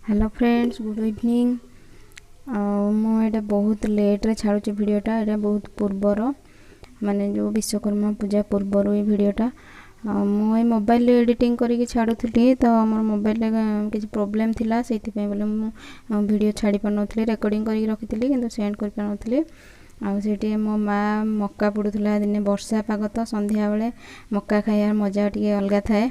Hello friends, good evening. ଆଉ ମୁଁ ଏଇଟା ବହୁତ ଲେଟ୍ରେ ଛାଡ଼ୁଛି ଭିଡ଼ିଓଟା। ଏଇଟା ବହୁତ ପୂର୍ବର, ମାନେ ଯେଉଁ ବିଶ୍ୱକର୍ମା ପୂଜା ପୂର୍ବରୁ ଏଇ ଭିଡ଼ିଓଟା। ଆଉ ମୁଁ ଏଇ ମୋବାଇଲରେ ଏଡ଼ିଟିଂ କରିକି ଛାଡ଼ୁଥିଲି, ତ ମୋର ମୋବାଇଲରେ କିଛି ପ୍ରୋବ୍ଲେମ୍ ଥିଲା, ସେଇଥିପାଇଁ ବୋଲି ମୁଁ ଭିଡ଼ିଓ ଛାଡ଼ି ପାରୁନଥିଲି। ରେକର୍ଡ଼ିଂ କରିକି ରଖିଥିଲି କିନ୍ତୁ ସେଣ୍ଡ କରିପାରୁନଥିଲି। ଆଉ ସେଇଠି ମୋ ମା ମକା ପୋଡ଼ୁଥିଲା। ଦିନେ ବର୍ଷା ପାଗ ତ ସନ୍ଧ୍ୟାବେଳେ ମକା ଖାଇବାର ମଜା ଟିକେ ଅଲଗା ଥାଏ।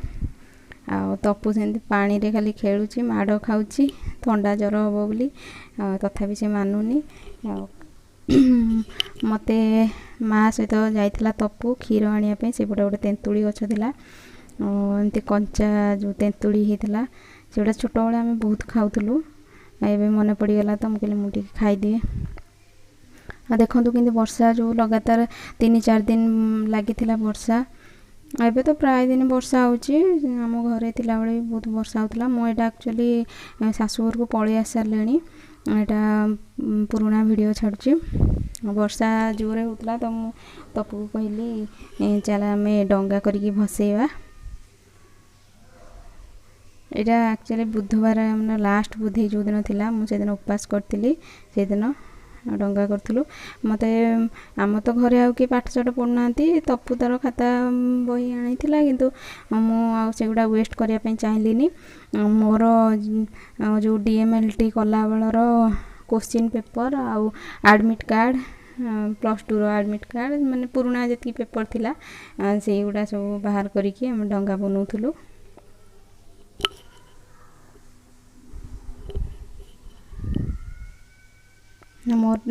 ଆଉ ତପୁ ସେମିତି ପାଣିରେ ଖାଲି ଖେଳୁଛି, ମାଡ଼ ଖାଉଛି, ଥଣ୍ଡା ଜ୍ୱର ହେବ ବୋଲି, ଆଉ ତଥାପି ସେ ମାନୁନି। ଆଉ ମୋତେ ମା ସହିତ ଯାଇଥିଲା ତପୁ କ୍ଷୀର ଆଣିବା ପାଇଁ। ସେପଟେ ଗୋଟେ ତେନ୍ତୁଳି ଗଛ ଥିଲା, ଏମିତି କଞ୍ଚା ଯେଉଁ ତେନ୍ତୁଳି ହେଇଥିଲା, ସେଗୁଡ଼ା ଛୋଟବେଳେ ଆମେ ବହୁତ ଖାଉଥିଲୁ। ଏବେ ମନେ ପଡ଼ିଗଲା ତ ମୁଁ କହିଲି ମୁଁ ଟିକେ ଖାଇଦିଏ। ଆଉ ଦେଖନ୍ତୁ କେମିତି ବର୍ଷା ଯେଉଁ ଲଗାତାର 3-4 ଦିନ ଲାଗିଥିଲା ବର୍ଷା। ଏବେ ତ ପ୍ରାୟ ଦିନ ବର୍ଷା ହେଉଛି। ଆମ ଘରେ ଥିଲାବେଳେ ବି ବହୁତ ବର୍ଷା ହେଉଥିଲା। ମୁଁ ଏଇଟା ଆକ୍ଚୁଆଲି ଶାଶୁଘରକୁ ପଳେଇ ଆସି ସାରିଲିଣି, ଏଇଟା ପୁରୁଣା ଭିଡ଼ିଓ ଛାଡ଼ୁଛି। ବର୍ଷା ଜୋରେ ହେଉଥିଲା ତ ମୁଁ ତପୁକୁ କହିଲି ଚାଲ ଆମେ ଡଙ୍ଗା କରିକି ଭସେଇବା। ଏଇଟା ଆକ୍ଚୁଆଲି ବୁଧବାର, ମାନେ ଲାଷ୍ଟ ବୁଧେଇ ଯେଉଁଦିନ ଥିଲା, ମୁଁ ସେଦିନ ଉପବାସ କରିଥିଲି, ସେଇଦିନ ଡଙ୍ଗା କରୁଥିଲୁ। ମୋତେ ଆମ ତ ଘରେ ଆଉ କିଏ ପାଠ ସାଠ ପଢ଼ୁନାହାନ୍ତି। ତପୁ ତାର ଖାତା ବହି ଆଣିଥିଲା, କିନ୍ତୁ ମୁଁ ଆଉ ସେଗୁଡ଼ା ୱେଷ୍ଟ କରିବା ପାଇଁ ଚାହିଁଲିନି। ମୋର ଯେଉଁ DMLT କଲାବେଳର କୋଶ୍ଚିନ୍ ପେପର୍ ଆଉ admit card, plus tour admit card, ମାନେ ପୁରୁଣା ଯେତିକି ପେପର୍ ଥିଲା ସେଇଗୁଡ଼ା ସବୁ ବାହାର କରିକି ଆମେ ଡଙ୍ଗା ବନାଉଥିଲୁ।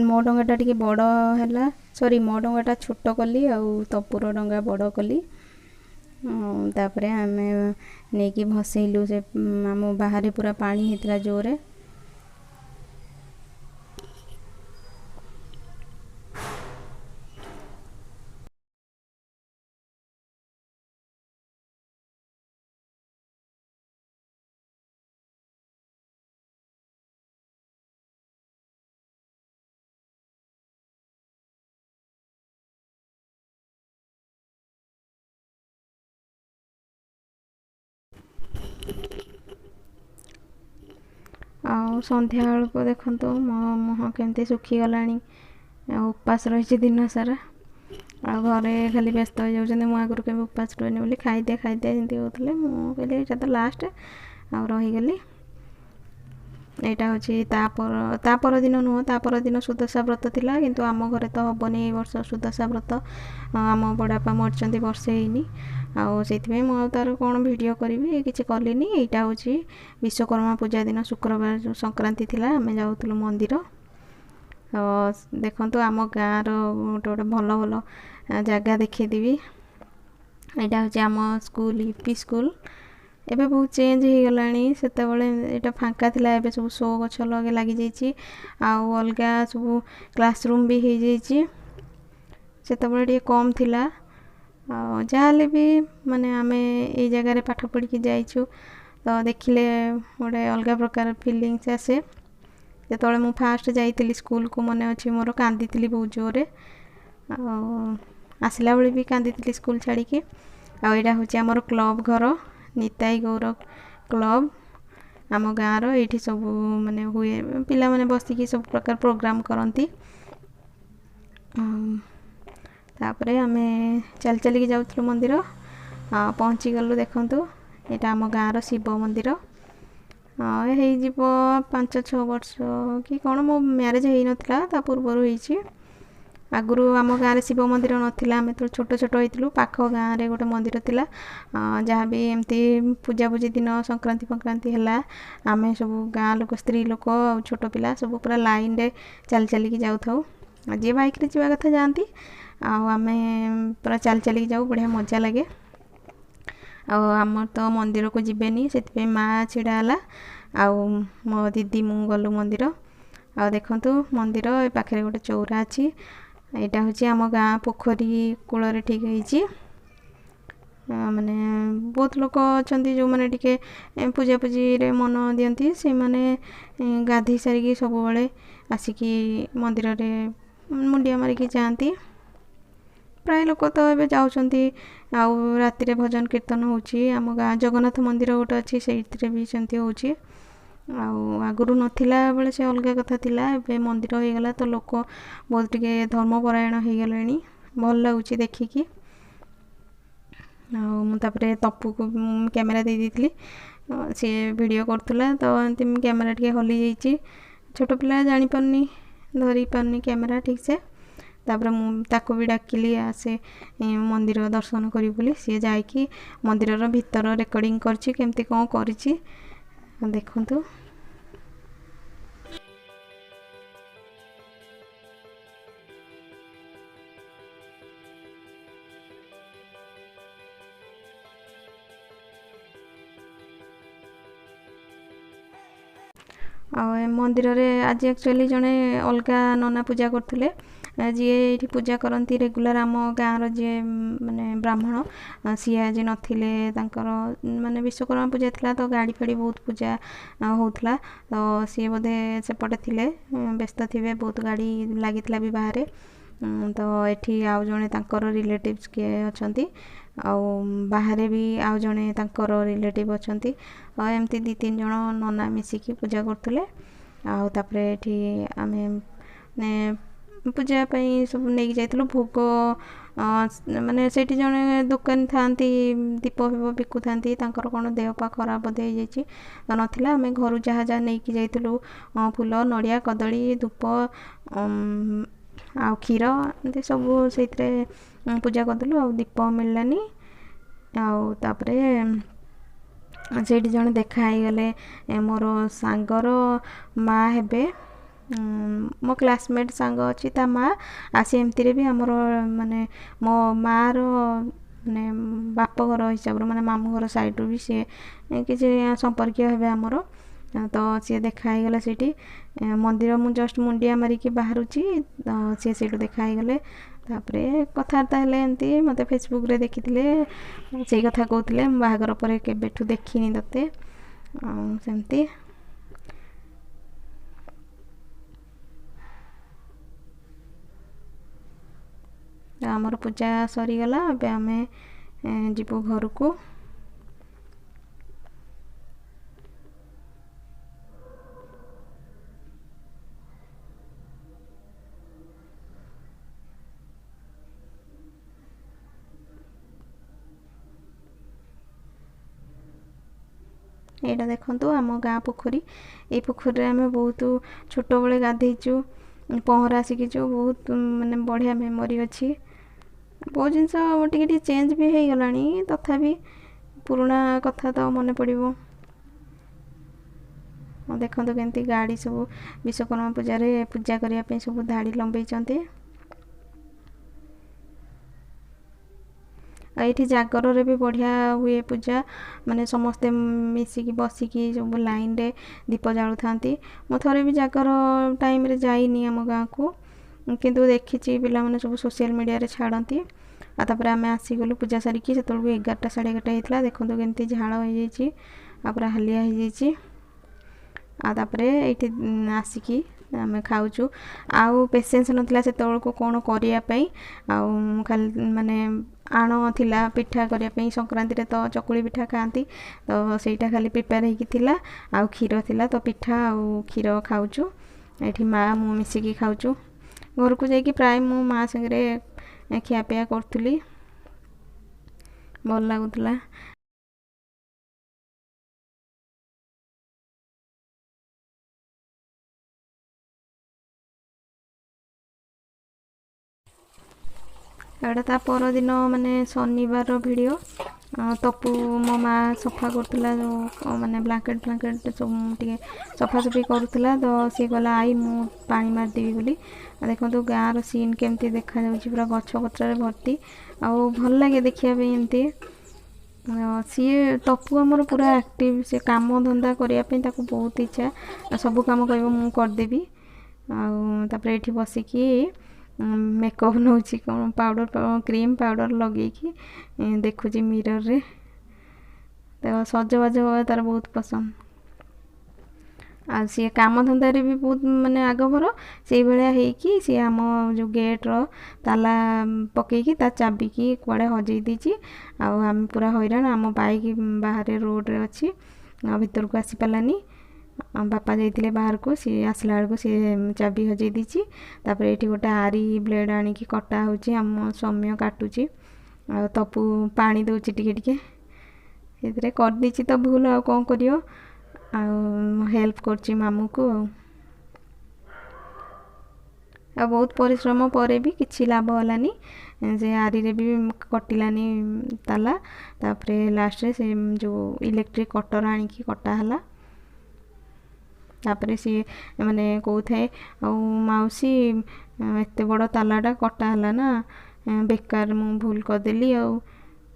ମୋ ଡଙ୍ଗାଟା ଟିକେ ବଡ଼ ହେଲା, ସରି, ମୋ ଡଙ୍ଗାଟା ଛୋଟ କଲି ଆଉ ତପୁର ଡଙ୍ଗା ବଡ଼ କଲି। ତାପରେ ଆମେ ନେଇକି ଭସେଇଲୁ। ସେ ଆମ ବାହାରେ ପୁରା ପାଣି ହେଇଥିଲା ଜୋରେ। ଆଉ ସନ୍ଧ୍ୟାବେଳକୁ ଦେଖନ୍ତୁ ମୋ ମୁହଁ କେମିତି ଶୁଖିଗଲାଣି, ଆଉ ଉପାସ ରହିଛି ଦିନ ସାରା। ଆଉ ଘରେ ଖାଲି ବ୍ୟସ୍ତ ହେଇଯାଉଛନ୍ତି, ମୁଁ ଆଗରୁ କେବେ ଉପାସ ରୁହେନି ବୋଲି, ଖାଇଦେ ଖାଇଦେ ଏମିତି ହେଉଥିଲେ। ମୁଁ କହିଲି ଏଇଟା ତ ଲାଷ୍ଟ, ଆଉ ରହିଗଲି। ଏଇଟା ହେଉଛି ତା ପରଦିନ ନୁହଁ, ତା ପରଦିନ ସୁଦଶା ବ୍ରତ ଥିଲା, କିନ୍ତୁ ଆମ ଘରେ ତ ହେବନି ଏଇ ବର୍ଷ ସୁଦଶା ବ୍ରତ। ଆମ ବଡ଼ବାପା ମରିଛନ୍ତି, ବର୍ଷେ ହେଇନି, ଆଉ ସେଇଥିପାଇଁ ମୁଁ ଆଉ ତାର କ'ଣ ଭିଡ଼ିଓ କରିବି, କିଛି କଲିନି। ଏଇଟା ହେଉଛି ବିଶ୍ୱକର୍ମା ପୂଜା ଦିନ ଶୁକ୍ରବାର, ଯେଉଁ ସଂକ୍ରାନ୍ତି ଥିଲା, ଆମେ ଯାଉଥିଲୁ ମନ୍ଦିର। ତ ଦେଖନ୍ତୁ ଆମ ଗାଁର ଗୋଟେ ଗୋଟେ ଭଲ ଭଲ ଜାଗା ଦେଖେଇଦେବି। ଏଇଟା ହେଉଛି ଆମ ସ୍କୁଲ, ୟୁପି ସ୍କୁଲ। ଏବେ ବହୁତ ଚେଞ୍ଜ ହେଇଗଲାଣି, ସେତେବେଳେ ଏଇଟା ଫାଙ୍କା ଥିଲା, ଏବେ ସବୁ ଶୋ ଗଛ ଲାଗିଯାଇଛି ଆଉ ଅଲଗା ସବୁ କ୍ଲାସରୁମ୍ ବି ହେଇଯାଇଛି। ସେତେବେଳେ ଟିକେ କମ୍ ଥିଲା। ଆଉ ଯାହାହେଲେ ବି ମାନେ ଆମେ ଏଇ ଜାଗାରେ ପାଠ ପଢ଼ିକି ଯାଇଛୁ, ତ ଦେଖିଲେ ଗୋଟେ ଅଲଗା ପ୍ରକାର ଫିଲିଙ୍ଗସ୍ ଆସେ। ଯେତେବେଳେ ମୁଁ ଫାଷ୍ଟ ଯାଇଥିଲି ସ୍କୁଲକୁ, ମନେ ଅଛି ମୋର, କାନ୍ଦିଥିଲି ବହୁତ ଜୋରରେ, ଆଉ ଆସିଲା ବେଳେ ବି କାନ୍ଦିଥିଲି ସ୍କୁଲ ଛାଡ଼ିକି। ଆଉ ଏଇଟା ହେଉଛି ଆମର କ୍ଲବ୍ ଘର, ନିତାଇ ଗୌର କ୍ଲବ୍ ଆମ ଗାଁର। ଏଇଠି ସବୁ ମାନେ ହୁଏ, ପିଲାମାନେ ବସିକି ସବୁ ପ୍ରକାର ପ୍ରୋଗ୍ରାମ୍ କରନ୍ତି। ତାପରେ ଆମେ ଚାଲି ଚାଲିକି ଯାଉଥିଲୁ ମନ୍ଦିର, ପହଞ୍ଚିଗଲୁ। ଦେଖନ୍ତୁ ଏଇଟା ଆମ ଗାଁର ଶିବ ମନ୍ଦିର। ହେଇଯିବ 5-6 ବର୍ଷ କି କ'ଣ, ମୋ ମ୍ୟାରେଜ୍ ହେଇନଥିଲା ତା ପୂର୍ବରୁ ହେଇଛି। ଆଗରୁ ଆମ ଗାଁରେ ଶିବ ମନ୍ଦିର ନଥିଲା, ଆମେ ଯେତେବେଳେ ଛୋଟ ଛୋଟ ହେଇଥିଲୁ ପାଖ ଗାଁରେ ଗୋଟେ ମନ୍ଦିର ଥିଲା। ଯାହା ବି ଏମିତି ପୂଜାପୂଜି ଦିନ ସଂକ୍ରାନ୍ତି ଫକ୍ରାନ୍ତି ହେଲା, ଆମେ ସବୁ ଗାଁ ଲୋକ, ସ୍ତ୍ରୀ ଲୋକ ଆଉ ଛୋଟ ପିଲା ସବୁ ପୁରା ଲାଇନ୍ରେ ଚାଲି ଚାଲିକି ଯାଉଥାଉ। ଯିଏ ବାଇକ୍ରେ ଯିବା କଥା ଯାଆନ୍ତି, ଆଉ ଆମେ ପୁରା ଚାଲି ଚାଲିକି ଯାଉ, ବଢ଼ିଆ ମଜା ଲାଗେ। ଆଉ ଆମର ତ ମନ୍ଦିରକୁ ଯିବେନି, ସେଥିପାଇଁ ମା ଛିଡ଼ା ହେଲା ଆଉ ମୋ ଦିଦି ମୁଁ ଗଲୁ ମନ୍ଦିର। ଆଉ ଦେଖନ୍ତୁ ମନ୍ଦିର ଏ ପାଖରେ ଗୋଟେ ଚଉରା ଅଛି। ଏଇଟା ହେଉଛି ଆମ ଗାଁ ପୋଖରୀ କୂଳରେ ଠିକ୍ ହେଇଛି। ମାନେ ବହୁତ ଲୋକ ଅଛନ୍ତି ଯେଉଁମାନେ ଟିକେ ପୂଜାପୂଜିରେ ମନ ଦିଅନ୍ତି, ସେମାନେ ଗାଧେଇ ସାରିକି ସବୁବେଳେ ଆସିକି ମନ୍ଦିରରେ ମୁଣ୍ଡିଆ ମାରିକି ଯାଆନ୍ତି। ପ୍ରାୟ ଲୋକ ତ ଏବେ ଯାଉଛନ୍ତି। ଆଉ ରାତିରେ ଭଜନ କୀର୍ତ୍ତନ ହେଉଛି। ଆମ ଗାଁ ଜଗନ୍ନାଥ ମନ୍ଦିର ଗୋଟେ ଅଛି, ସେଇଥିରେ ବି ସେମିତି ହେଉଛି। ଆଉ ଆଗରୁ ନଥିଲା ବେଳେ ସେ ଅଲଗା କଥା ଥିଲା, ଏବେ ମନ୍ଦିର ହେଇଗଲା ତ ଲୋକ ବହୁତ ଟିକେ ଧର୍ମପରାୟଣ ହେଇଗଲେଣି, ଭଲ ଲାଗୁଛି ଦେଖିକି। ଆଉ ମୁଁ ତାପରେ ତପୁକୁ ମୁଁ କ୍ୟାମେରା ଦେଇ ଦେଇଥିଲି, ସିଏ ଭିଡ଼ିଓ କରୁଥିଲା, ତ ଏମିତି ମୁଁ କ୍ୟାମେରା ଟିକେ ହଲି ଯାଇଛି, ଛୋଟ ପିଲା ଜାଣିପାରୁନି, ଧରି ପାରୁନି କ୍ୟାମେରା ଠିକ୍ସେ। ତାପରେ ମୁଁ ତାକୁ ବି ଡାକିଲି ଆସେ ମନ୍ଦିର ଦର୍ଶନ କରିବୁ ବୋଲି, ସିଏ ଯାଇକି ମନ୍ଦିରର ଭିତର ରେକର୍ଡ଼ିଂ କରିଛି, କେମିତି କ'ଣ କରିଛି ଦେଖନ୍ତୁ। ଆଉ ଏ ମନ୍ଦିରରେ ଆଜି ଆକ୍ଚୁଆଲି ଜଣେ ଅଲଗା ନନା ପୂଜା କରୁଥିଲେ, ଯିଏ ଏଇଠି ପୂଜା କରନ୍ତି ରେଗୁଲାର ଆମ ଗାଁର ଯିଏ ମାନେ ବ୍ରାହ୍ମଣ, ସିଏ ଆଜି ନଥିଲେ। ତାଙ୍କର ମାନେ ବିଶ୍ୱକର୍ମା ପୂଜା ଥିଲା ତ ଗାଡ଼ି ଫାଡ଼ି ବହୁତ ପୂଜା ହେଉଥିଲା, ତ ସିଏ ବୋଧେ ସେପଟେ ଥିଲେ, ବ୍ୟସ୍ତ ଥିବେ, ବହୁତ ଗାଡ଼ି ଲାଗିଥିଲା ବି ବାହାରେ। ତ ଏଠି ଆଉ ଜଣେ ତାଙ୍କର ରିଲେଟିଭ୍ସ କିଏ ଅଛନ୍ତି, ଆଉ ବାହାରେ ବି ଆଉ ଜଣେ ତାଙ୍କର ରିଲେଟିଭ୍ ଅଛନ୍ତି, ଆଉ ଏମିତି 2-3 ଜଣ ନନା ମିଶିକି ପୂଜା କରୁଥିଲେ। ଆଉ ତାପରେ ଏଠି ଆମେ ମାନେ ପୂଜା ପାଇଁ ସବୁ ନେଇକି ଯାଇଥିଲୁ ଭୋଗ, ମାନେ ସେଇଠି ଜଣେ ଦୋକାନୀ ଥାଆନ୍ତି ଦୀପ ଫିପ ବିକୁଥାନ୍ତି, ତାଙ୍କର କ'ଣ ଦେହ ପା ଖରାପ ବୋଧେ ହେଇଯାଇଛି ତ ନଥିଲା। ଆମେ ଘରୁ ଯାହା ଯାହା ନେଇକି ଯାଇଥିଲୁ, ଫୁଲ, ନଡ଼ିଆ, କଦଳୀ, ଧୂପ ଆଉ କ୍ଷୀର, ଏମିତି ସବୁ ସେଇଥିରେ ପୂଜା କରିଦେଲୁ। ଆଉ ଦୀପ ମିଳିଲାନି। ଆଉ ତାପରେ ସେଇଠି ଜଣେ ଦେଖା ହେଇଗଲେ, ମୋର ସାଙ୍ଗର ମା ହେବେ, ମୋ କ୍ଲାସମେଟ୍ ସାଙ୍ଗ ଅଛି ତା ମା, ଆଉ ସେ ଏମିତିରେ ବି ଆମର ମାନେ ମୋ ମାଆର ମାନେ ବାପଘର ହିସାବରୁ ମାନେ ମାମୁଁ ଘର ସାଇଡ଼ରୁ ବି ସିଏ କିଛି ସମ୍ପର୍କୀୟ ହେବେ ଆମର। ତ ସିଏ ଦେଖା ହେଇଗଲା ସେଇଠି ମନ୍ଦିର, ମୁଁ ଜଷ୍ଟ ମୁଣ୍ଡିଆ ମାରିକି ବାହାରୁଛି ତ ସିଏ ସେଇଠୁ ଦେଖା ହେଇଗଲେ। ତାପରେ କଥାବାର୍ତ୍ତା ହେଲେ ଏମିତି, ମୋତେ ଫେସବୁକ୍ରେ ଦେଖିଥିଲେ, ସେଇ କଥା କହୁଥିଲେ ମୁଁ ବାହାଘର ପରେ କେବେଠୁ ଦେଖିନି ତୋତେ, ଆଉ ସେମିତି। ଆମର ପୂଜା ସରିଗଲା, ଏବେ ଆମେ ଯିବୁ ଘରକୁ। ଏଇଟା ଦେଖନ୍ତୁ ଆମ ଗାଁ ପୋଖରୀ। ଏଇ ପୋଖରୀରେ ଆମେ ବହୁତ ଛୋଟବେଳେ ଗାଧେଇଛୁ, ପହଁରା ଶିଖିଛୁ, ବହୁତ ମାନେ ବଢ଼ିଆ ମେମୋରି ଅଛି। ବହୁତ ଜିନିଷ ଟିକେ ଟିକେ ଚେଞ୍ଜ ବି ହେଇଗଲାଣି, ତଥାପି ପୁରୁଣା କଥା ତ ମନେ ପଡ଼ିବ। ଦେଖନ୍ତୁ କେମିତି ଗାଡ଼ି ସବୁ ବିଶ୍ୱକର୍ମା ପୂଜାରେ ପୂଜା କରିବା ପାଇଁ ସବୁ ଧାଡ଼ି ଲମ୍ବେଇଛନ୍ତି। ଆଉ ଏଇଠି ଜାଗରରେ ବି ବଢ଼ିଆ ହୁଏ ପୂଜା, ମାନେ ସମସ୍ତେ ମିଶିକି ବସିକି ସବୁ ଲାଇନ୍ରେ ଦୀପ ଜାଳୁଥାନ୍ତି। ମୁଁ ଥରେ ବି ଜାଗର ଟାଇମ୍ରେ ଯାଇନି ଆମ ଗାଁକୁ, କିନ୍ତୁ ଦେଖିଛି ପିଲାମାନେ ସବୁ ସୋସିଆଲ୍ ମିଡ଼ିଆରେ ଛାଡ଼ନ୍ତି। ଆଉ ତାପରେ ଆମେ ଆସିଗଲୁ ପୂଜା ସାରିକି, ସେତେବେଳକୁ 11ଟା 11:30 ହେଇଥିଲା। ଦେଖନ୍ତୁ କେମିତି ଝାଳ ହେଇଯାଇଛି ଆଉ ପୁରା ହାଲିଆ ହେଇଯାଇଛି। ଆଉ ତାପରେ ଏଇଠି ଆସିକି ଆମେ ଖାଉଛୁ। ଆଉ ପେସେନ୍ସ ନଥିଲା ସେତେବେଳକୁ କ'ଣ କରିବା ପାଇଁ, ଆଉ ଖାଲି ମାନେ ଆଣ ଥିଲା ପିଠା କରିବା ପାଇଁ, ସଂକ୍ରାନ୍ତିରେ ତ ଚକୁଳି ପିଠା ଖାଆନ୍ତି, ତ ସେଇଟା ଖାଲି ପ୍ରିପେୟାର ହେଇକି ଥିଲା, ଆଉ କ୍ଷୀର ଥିଲା, ତ ପିଠା ଆଉ କ୍ଷୀର ଖାଉଛୁ। ଏଇଠି ମା ମୁଁ ମିଶିକି ଖାଉଛୁ। ଘରକୁ ଯାଇକି ପ୍ରାୟ ମୁଁ ମା ସାଙ୍ଗରେ ଖିଆପିଆ କରୁଥିଲି, ଭଲ ଲାଗୁଥିଲା। ଏଇଟା ତା ପରଦିନ ମାନେ ଶନିବାରର ଭିଡ଼ିଓ। ତପୁ ମୋ ମା ସଫା କରୁଥିଲା, ଯେଉଁ ମାନେ ବ୍ଲାଙ୍କେଟ୍ ଫ୍ଲାଙ୍କେଟ୍ ସବୁ ଟିକେ ସଫାସଫି କରୁଥିଲା, ତ ସିଏ କହିଲା I ମୁଁ ପାଣି ମାରିଦେବି ବୋଲି। ଦେଖନ୍ତୁ ଗାଁର ସିନ୍ କେମିତି ଦେଖାଯାଉଛି, ପୁରା ଗଛ ପତ୍ରରେ ଭର୍ତ୍ତି, ଆଉ ଭଲ ଲାଗେ ଦେଖିବା ପାଇଁ ଏମିତି। ସିଏ ତପୁ ଆମର ପୁରା ଆକ୍ଟିଭ୍, ସେ କାମ ଧନ୍ଦା କରିବା ପାଇଁ ତାକୁ ବହୁତ ଇଚ୍ଛା, ସବୁ କାମ କହିବ ମୁଁ କରିଦେବି। ଆଉ ତାପରେ ଏଇଠି ବସିକି ମେକଅପ୍ ନେଉଛି, କ'ଣ ପାଉଡ଼ର କ୍ରିମ୍ ପାଉଡ଼ର ଲଗେଇକି ଦେଖୁଛି ମିରର୍ରେ। ତ ସଜବାଜ ହେବା ତାର ବହୁତ ପସନ୍ଦ। ଆଉ ସିଏ କାମ ଧନ୍ଦାରେ ବି ବହୁତ ମାନେ ଆଗଭର, ସେଇଭଳିଆ ହେଇକି ସିଏ ଆମ ଯେଉଁ ଗେଟ୍ର ତାଲା ପକେଇକି ତା ଚାବିକି କୁଆଡ଼େ ହଜେଇ ଦେଇଛି। ଆଉ ଆମେ ପୁରା ହଇରାଣ, ଆମ ବାଇକ୍ ବାହାରେ ରୋଡ଼ରେ ଅଛି, ଆଉ ଭିତରକୁ ଆସିପାରିଲାନି। ବାପା ଯାଇଥିଲେ ବାହାରକୁ, ସିଏ ଆସିଲା ବେଳକୁ ସିଏ ଚାବି ହଜେଇ ଦେଇଛି। ତାପରେ ଏଇଠି ଗୋଟେ ଆରି ବ୍ଲେଡ଼୍ ଆଣିକି କଟା ହେଉଛି, ଆମ ସୌମ୍ୟ କାଟୁଛି ଆଉ ତପୁ ପାଣି ଦେଉଛି ଟିକେ ଟିକେ। ସେଥିରେ କରିଦେଇଛି ତ ଭୁଲ, ଆଉ କ'ଣ କରିବ, ଆଉ ହେଲ୍ପ କରୁଛି ମାମୁଁକୁ। ଆଉ ବହୁତ ପରିଶ୍ରମ ପରେ ବି କିଛି ଲାଭ ହେଲାନି, ସେ ଆରିରେ ବି କଟିଲାନି ତାଲା। ତାପରେ ଲାଷ୍ଟରେ ସେ ଯେଉଁ ଇଲେକ୍ଟ୍ରିକ୍ କଟର ଆଣିକି କଟା ହେଲା। ତାପରେ ସିଏ ମାନେ କହୁଥାଏ, ଆଉ ମାଉସୀ ଏତେ ବଡ଼ ତାଲାଟା କଟା ହେଲା ନା, ବେକାର ମୁଁ ଭୁଲ କରିଦେଲି ଆଉ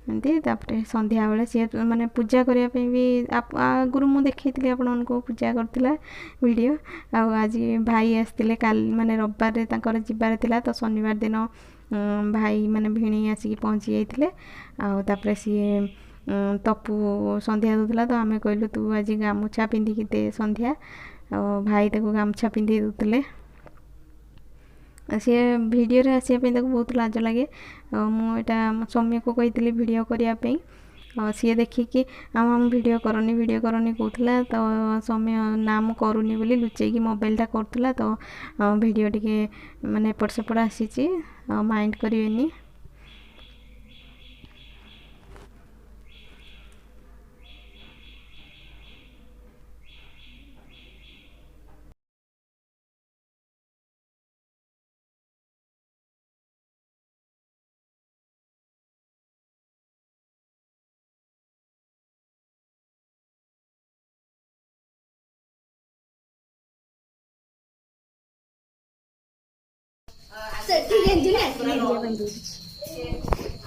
ଏମିତି। ତାପରେ ସନ୍ଧ୍ୟାବେଳେ ସିଏ ମାନେ ପୂଜା କରିବା ପାଇଁ ବି ଆଗରୁ ମୁଁ ଦେଖେଇଥିଲି ଆପଣମାନଙ୍କୁ, ପୂଜା କରୁଥିଲା ଭିଡ଼ିଓ। ଆଉ ଆଜି ଭାଇ ଆସିଥିଲେ କାଲି, ମାନେ ରବିବାରରେ ତାଙ୍କର ଯିବାର ଥିଲା, ତ ଶନିବାର ଦିନ ଭାଇ ମାନେ ଭିଣେଇ ଆସିକି ପହଞ୍ଚି ଯାଇଥିଲେ। ଆଉ ତାପରେ ସିଏ ତପୁ ସନ୍ଧ୍ୟା ଦେଉଥିଲା, ତ ଆମେ କହିଲୁ ତୁ ଆଜି ଗାମୁଛା ପିନ୍ଧିକି ଦେ ସନ୍ଧ୍ୟା। ଆଉ ଭାଇ ତାକୁ ଗାମୁଛା ପିନ୍ଧେଇ ଦେଉଥିଲେ। ସିଏ ଭିଡ଼ିଓରେ ଆସିବା ପାଇଁ ତାକୁ ବହୁତ ଲାଜ ଲାଗେ। ଆଉ ମୁଁ ଏଇଟା ସୌମ୍ୟକୁ କହିଥିଲି ଭିଡ଼ିଓ କରିବା ପାଇଁ, ଆଉ ସିଏ ଦେଖିକି ଆମ ଭିଡ଼ିଓ କରନି ଭିଡ଼ିଓ କରନି କହୁଥିଲା। ତ ସୌମ୍ୟ ନା ମୁଁ କରୁନି ବୋଲି ଲୁଚେଇକି ମୋବାଇଲଟା କରୁଥିଲା। ତ ଭିଡ଼ିଓ ଟିକେ ମାନେ ଏପଟ ସେପଟ ଆସିଛି, ଆଉ ମାଇଣ୍ଡ କରିବେନି।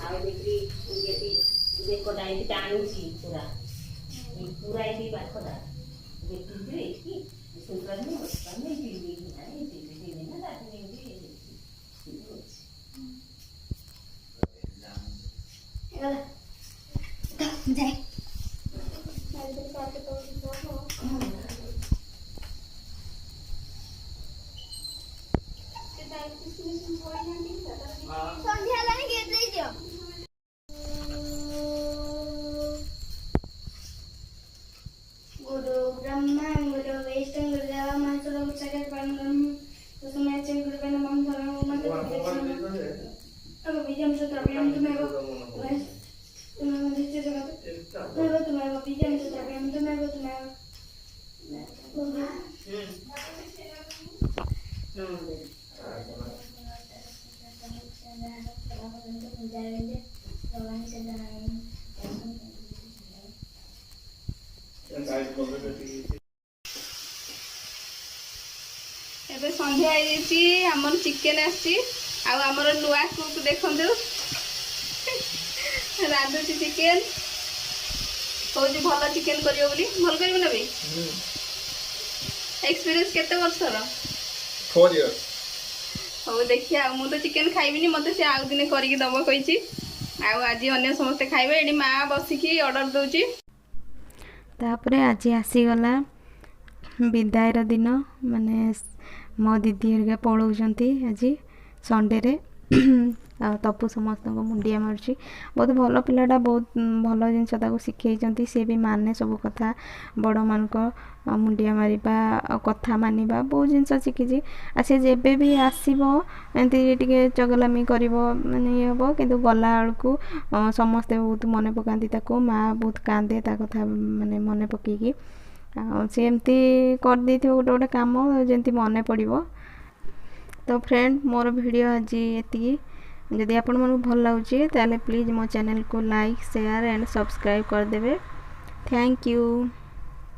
ଆଉ ବେକଟା ଏମିତି ଟାଣୁଛି ପୁରା ପୁରା ଏଇଠି ପାଖଟା ଦେଖିକି ଏଇଠି ଶୋଇପାରୁନି, ବସିପାରୁନି, 3 ଦିନ ହେଲାଣି, 3 ଦିନ 4 ଦିନ ଏମିତି ଅଛି। ଯାଏ। ସନ୍ଧ୍ୟା ହେଲାଣି, ଗେଟ୍ ଦେଇଦିଅ। ଗୁରୁ ବ୍ରହ୍ମା ଗୁରୁ ବିଷ୍ଣୁ ଗୁରୁଦେବ ମହେଶ୍ୱର, ସାକ୍ଷାତ ପରମ ତସ୍ମୈ ଶ୍ରୀ ଗୁରୁବେ ନମଃ। ବୀଜಂ ଦ୍ରବ୍ୟಂ ତୁମେବ ତୁମେବ ଜଗତ ତୁମେବ ତୁମେବ ବୀଜಂ ଦ୍ରବ୍ୟಂ ତୁମେବ ତୁମେବ। ଏବେ ସନ୍ଧ୍ୟା ହେଇଯାଇଛି, ଆମର ଚିକେନ ଆସିଛି। ଆଉ ଆମର ନୂଆ କୁକ୍ ଦେଖନ୍ତୁ, ରାନ୍ଧୁଛି ଚିକେନ। କହୁଛି ଭଲ ଚିକେନ କରିବ ବୋଲି। ଭଲ କରିବ ନା ବି? ଏକ୍ସପିରିଏନ୍ସ କେତେ ବର୍ଷର? 4 years. ହଉ ଦେଖିବା। ଆଉ ମୁଁ ତ ଚିକେନ ଖାଇବିନି, ମୋତେ ସେ ଆଉ ଦିନେ କରିକି ଦବ କହିଛି। ଆଉ ଆଜି ଅନ୍ୟ ସମସ୍ତେ ଖାଇବେ। ଏଠି ମା ବସିକି ଅର୍ଡର ଦଉଛି। ତାପରେ ଆଜି ଆସିଗଲା ବିଦାୟର ଦିନ, ମାନେ ମୋ ଦିଦି ହେରିକା ପଳାଉଛନ୍ତି ଆଜି ସଣ୍ଡେରେ। ଆଉ ତପୁ ସମସ୍ତଙ୍କୁ ମୁଣ୍ଡିଆ ମାରୁଛି। ବହୁତ ଭଲ ପିଲାଟା, ବହୁତ ଭଲ ଜିନିଷ ତାକୁ ଶିଖେଇଛନ୍ତି। ସିଏ ବି ମାନେ ସବୁ କଥା, ବଡ଼ମାନଙ୍କ ମୁଣ୍ଡିଆ ମାରିବା ଆଉ କଥା ମାନିବା, ବହୁତ ଜିନିଷ ଶିଖିଛି। ଆଉ ସେ ଯେବେ ବି ଆସିବ ଏମିତି ଟିକେ ଚଗଲାମି କରିବ, ମାନେ ଇଏ ହେବ, କିନ୍ତୁ ଗଲା ବେଳକୁ ସମସ୍ତେ ବହୁତ ମନେ ପକାନ୍ତି ତାକୁ। ମା ବହୁତ କାନ୍ଦେ ତା କଥା ମାନେ ମନେ ପକେଇକି। ଆଉ ସେ ଏମିତି କରିଦେଇଥିବ ଗୋଟେ ଗୋଟେ କାମ ଯେମିତି ମନେ ପଡ଼ିବ। ତ ଫ୍ରେଣ୍ଡ, ମୋର ଭିଡ଼ିଓ ଆଜି ଏତିକି। ଯଦି ଆପଣମାନଙ୍କୁ ଭଲ ଲାଗୁଛି, ତାହେଲେ ପ୍ଲିଜ୍ ମୋ ଚ୍ୟାନେଲକୁ ଲାଇକ୍, ସେୟାର ଆଣ୍ଡ ସବସ୍କ୍ରାଇବ୍ କରିଦେବେ। Thank you.